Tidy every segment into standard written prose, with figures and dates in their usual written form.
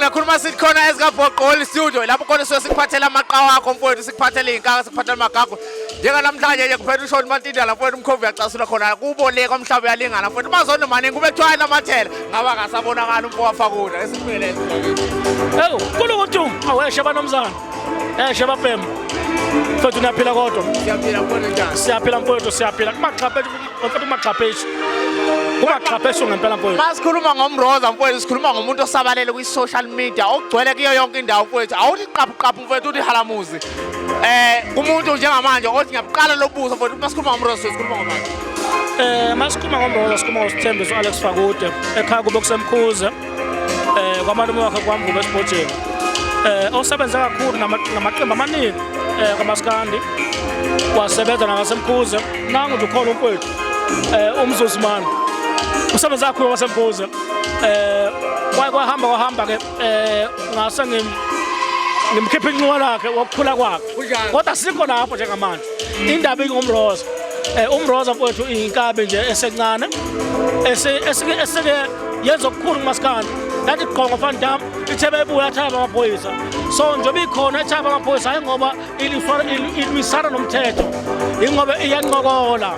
Simnandi kakhulu uma sithi khona ezikaBhoqoli Studio lapho khona suke sikuphathela amaqhawe akho mfowethu, sikuphathela iy'nkaka, sikuphathela amagagu. Njenganamhlanje nje kuphethe uShoni Mantindala mfowethu, umkhovu uyacasula khona kubo le kwamhlaba uyalingana mfowethu. Mazondo maningi kube kuthiwa namathela ngaba kasabonakala umfo waFakuda esikubelele. Ewu, kulukutu, aweshe banomzana. Eshe babhemu. Mfowethu niyaphila kodwa. Siyaphila mfowethu njani? Siyaphila mfowethu, siyaphila. Kumaxhaphethu, mfowethu kumaxhaphethu. Kumaxhaphethu ngempela mfowethu. Masikhuluma ngomroza mfowethu, sikhuluma ngomuntu osabalele kwi-social media ogcwele kuyo yonke indawo mfowethu. Awuthi qaphu qaphu mfowethu uthi halamuzi. Kumuntu njengamanje othi ngiyabuqala lobuso mfowethu, masikhuluma ngomroza sikhuluma ngobani? Masikhuluma ngomroza sikhuluma ngoSithembiso Alex Fakude ekhaya kube kusemkhuze. Kwamalume wakhe kwaMvubu esibhojeni. Osebenze kakhulu namaqembu amaningi kwaMaskandi. Wasebenza nabasemkhuze. Nangu nje ukhona umfowethu umzuzu mani. Usebenze kakhulu kwasemkhuze. Kwahamba kwahamba ke ngase ngimkhipha inxiwa lakhe wokukhula kwakhe. Kodwa sikho lapho njengamanje. Indaba ingomroza. Umroza mfowethu inkabi nje esencane esike yenza okukhulu kumaskandi. Yathi gqongo Van Damme ithe bebuya athaba amaphoyisa. So njengoba ikhona ethaba amaphoyisa hayi ngoba ilwisana nomthetho, ingoba iyancokola.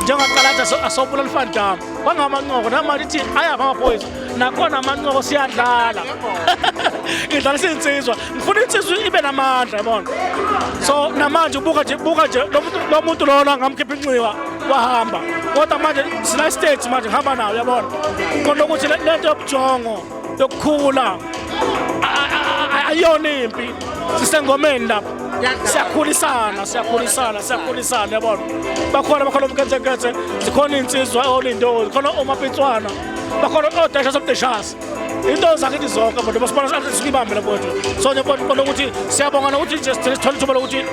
Njengaqalathi asobulala Van Damme. Kwangamancoko namanje ithi ayapha amaphoyisa. Nakhona amancoko siyadlala. Idlalisa insizwa. Ngifuna insizwa ibe namandla yabona. So namanje ubuka nje buka nje lo muntu lona ngamkhipha inxiwa wahamba. Kodwa manje sila stage manje ngihamba nayo yabona. Kodwa ukuthi lento yobujongo yokukhula ayona impi. Sisengomeni lapha. Siyakhulisana, siyakhulisana, siyakhulisana yabona. Bakhona bakhona umkhethenkhethe, zikhona insizwa olindo, zikhona omapitswana. Bakhona odesha sobudeshasi. Into zakithi zonke mfowethu basibona sathi sikibambe la mfowethu. So nje mfowethu qonda ukuthi siyabonga nokuthi nje sithole ithuba lokuthi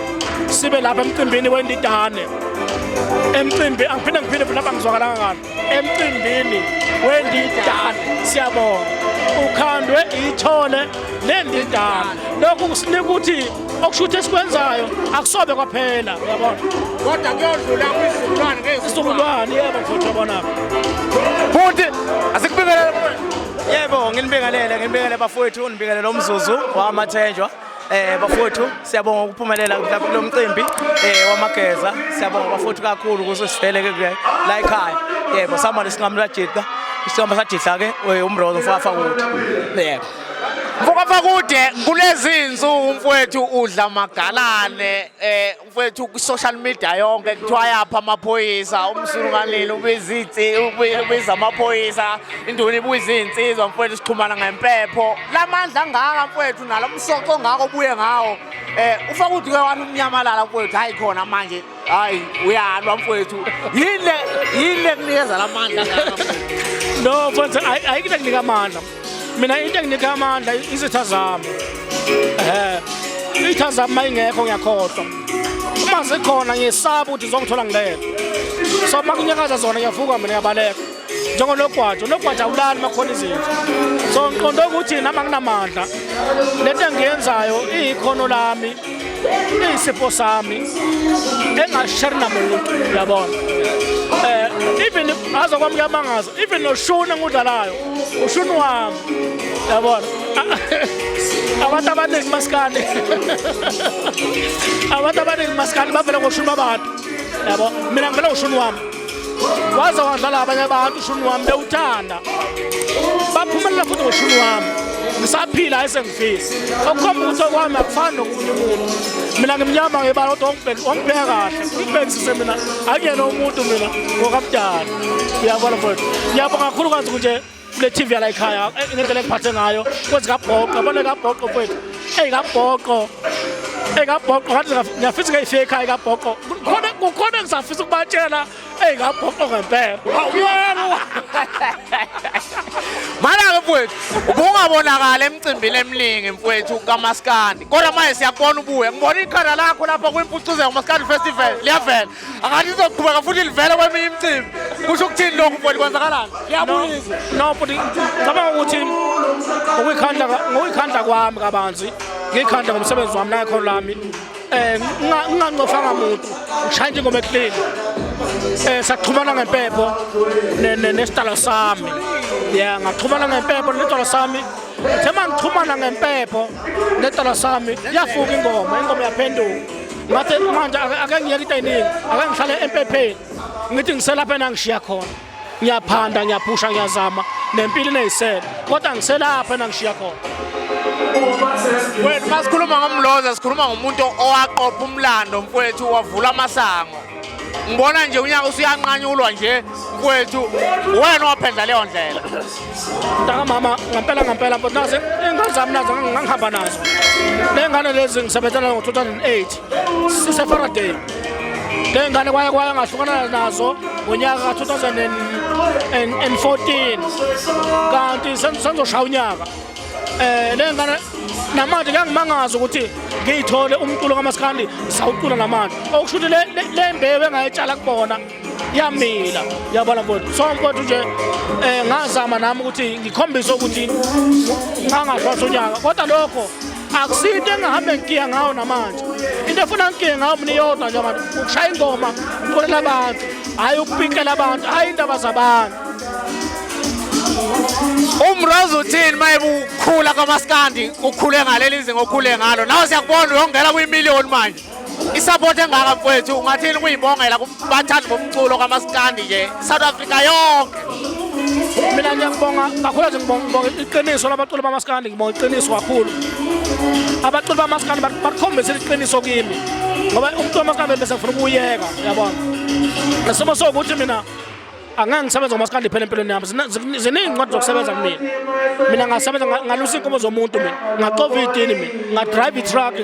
sibe lapha emcimbini wendidane. Emcimbi angiphinde ngiphinde futhi lapha ngizwakalanga ngalo. Emcimbini wendidane siyabonga. Ukhandwe ithole nendidane. Lokhu kusinika ukuthi okusho ukuthi esikwenzayo akusobe kwaphela uyabona. Kodwa kuyodlula kwizizukulwane ngezizukulwane. Yebo mfowethu yabona. Futhi asikubingelele mfowethu. Yebo, nginibingelele, nginibingelele bafowethu, nibingelele umzuzu wamathenjwa. Bafowethu, siyabonga ukuphumelela kulo mcimbi wamageza. Siyabonga bafowethu kakhulu ukuthi sivele ke la ekhaya. Yebo, samanje singamlajika. Isihamba sajidla ke umrozo mfoka Fakude. Yebo. Mfoka Fakude kulezi insuku mfowethu udla magalane mfowethu ku social media yonke kuthiwa yapha amaphoyisa umsulukanile ubiza izi ubiza amaphoyisa induna ibuza izinsizwa mfowethu sixhumana ngempepho lamandla angaka mfowethu nalo msoco ongaka obuye ngawo uFakude ke wathi umnyamalala mfowethu hayi khona manje hayi uyalwa mfowethu yini yini kunikeza lamandla angaka? No mfowethu ayikho kunika amandla. Mina into enginika amandla izitha zami. Izitha zami mayingekho ngiyakhohlwa. Uma zikhona ngiyesaba ukuthi zongithola ngilele. So makunyakaza zona ngiyavuka mina ngiyabaleka. Njengonogwaja, unogwaja awulali makhona izinto. So ngiqonde ukuthi nami anginamandla. Lento engiyenzayo iyikhono lami, iyisipho sami engashare namuntu uyabona. Even aza kwami kuyamangaza, even noshuni engudlalayo, ushuni wami uyabona. Abantu abaningi maskandi. Abantu abaningi maskandi bavela ngoshuni babantu. Yabo, mina ngivela ngoshuni wami. Waze wadlala abanye abantu ushuni wami bewuthanda. Baphumelela futhi ngoshuni wami. Ngisaphila esengifile. Okukhomba ukuthi okwami akufani nokunye umuntu. Mina ngimnyama ngebala kodwa wangibheka kahle. Ngibhekisise mina akuyena umuntu mina ngokamdala. Uyabona mfowethu. Ngiyabonga kakhulukazi nje kule TV yala ekhaya ngendlela engiphathe ngayo kwezikabhoqo yabona kabhoqo mfowethu. Ey kabhoqo. Ey kabhoqo ngathi ngiyafisa ngiyifike ekhaya kabhoqo. Kukhona kukhona engisafisa ukubatshela ey kabhoqo ngempela. Yebo. Mana-ke mfowethu ubungabonakala emcimbini eminingi mfowethu kaMaskandi. Kodwa manje siyakubona ubuye. Ngibona ikhanda lakho lapha kwimpucuzeko Maskandi Festival liyavela. Angathi izoqhubeka futhi livele kweminye imicimbi. Kusho ukuthini lokhu mfowethu kwenzakalani? Liyabuyisa. No futhi ngicabanga ukuthi ngokuyikhandla kwami kabanzi, ngikhandla ngomsebenzi wami nangekhono lami. Ngingancofanga muntu, ngishaya nje ingoma eclean. Saxhumana ngempepho nesidalwa sami. Ya, ngaxhumana ngempepho nesidalwa sami. Ngithe uma ngixhumana ngempepho nesidalwa sami, yafuka ingoma, ingoma yaphenduka. Ngathi manje ake ngiyeke into eyiningi, ake ngihlale empepheni. Ngithi ngiselapha enangishiya khona. Ngiyaphanda, ngiyaphusha, ngiyazama nempilo ineyisele. Kodwa ngiselapha enangishiya khona. Wena masikhuluma ngomloza sikhuluma ngomuntu owaqopha umlando mfowethu wavula amasango. Ngibona nje unyaka usuyanqanyulwa nje mfowethu wena waphendla leyo ndlela. Mntaka mama ngempela ngempela mfowethu nazi iy'ngane zami nazo ngangihamba nazo. Le ngane lezi ngisebenzela ngo-2008 sise-Faraday. Le ngane kwaya kwaya ngahlukana nazo ngonyaka ka-2014 kanti sengizoshaya unyaka. Le ngane namanje kuyangimangaza ukuthi ngiyithole umculo kamaskandi sawucula namanje. Okusho ukuthi le mbewu engayitshala kubona yamila, yabona mfowethu. So mfowethu nje ngazama nami ukuthi ngikhombise ukuthi ngangahlwatha unyaka, kodwa lokho akusinto engihambe ngigiya ngawo namanje. Into efuna ngigiye ngawo mina iyodwa nje manje, ukushaya ingoma ngiculela abantu, hhayi ukupinkela abantu, hhayi indaba zabantu. Umroza uthini maye ukhula kamaskandi ukhule ngaleli zinga okhule ngalo, nawe siyakubona uyongena kwimiliyoni manje. Isupport engaka mfowethu, ungathini kuyibongela kubathandi bomculo kamaskandi nje South Africa yonke? Mina ngiyakubonga kakhulu nje, ngibonga iqiniso labaculi bamaskandi, ngibonga iqiniso kakhulu. Abaculi bamaskandi bakhombisile iqiniso kimi, ngoba umculo wamaskandi bese ngifuna ukuyeka, uyabona. Nesimo sokuthi mina angeke ngisebenze ngomaskandi phela empilweni yami. Ziningi incwadi zokusebenza kumina. Mina ngasebenza ngalusa iy'nkomo zomuntu mina, ngaxova iy'tini mina, ngadrive i-truck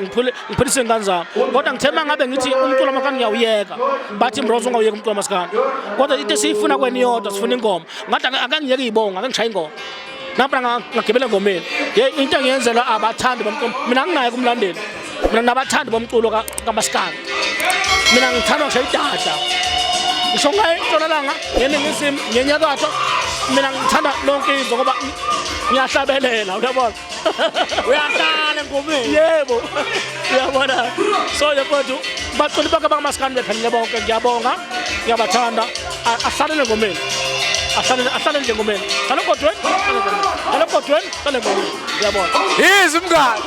ngiphilise iy'ngane zami. Kodwa ngithe uma ngabe ngithi umculo wamaskandi ngiyawuyeka, bathi Mroza ungawuyeki umculo wamaskandi. Kodwa into esiyifuna kwena iyodwa, sifuna ingoma. Ngathi ake ngiyeke iy'bongo, ake ngishaye ingoma. Nampela ngagibela engomeni. Into engiyenzela abathandi bomculo, mina anginaye kumlandeli. Mina nabathandi bomculo kamaskandi. Mina ngithanda ngisho idada. Ngisho ngaye entshonalanga, ngeningizimu, ngenyakatho, mina ngithanda lonke izwe ngoba ngiyahlabelela, uyabona. Uyahlala engomeni. Yebo. Uyabona. So nje mfowethu, baculi bonke bangamaskandi bephelele bonke, ngiyabonga, ngiyabathanda. Ahlalele engomeni. Ahlalele nje engomeni. Hlala egodweni, hlala engomeni. Hlala egodweni, hlala engomeni. Ngiyabona. Yizwi mngani.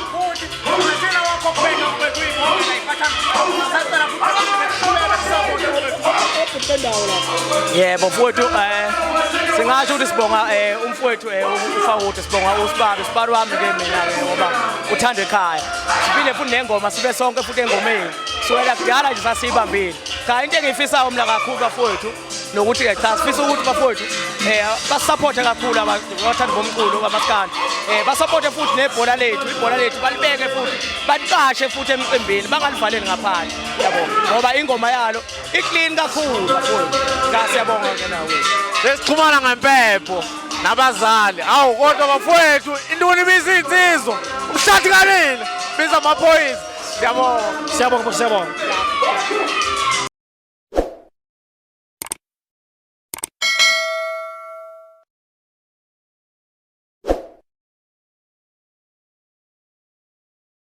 Yebo mfowethu, singasho ukuthi sibonga umfowethu uFakude, sibonga uSibari, uSibari wami ke mina ke ngoba uthanda ekhaya. Siphinde futhi nengoma sibe sonke futhi engomeni. Suwela kudala nje sasiyibambile. Cha, into engiyifisayo mina kakhulu bafowethu nokuthi ke cha sifisa ukuthi bafowethu basupporte kakhulu abathandi bomculo kamaskandi. Basupporte futhi nebhola lethu, ibhola lethu balibeke futhi, baliqashe futhi emcimbini, bangalivaleli ngaphandle. Yabo, ngoba ingoma yalo i-clean kakhulu bafowethu. Cha, siyabonga ke nawe. Sesixhumana ngempepho nabazali. Awu kodwa bafowethu, intoni ibiza insizwa? Umhlathi kanini? Biza amaphoyisa. Siyabonga. Siyabonga, siyabonga.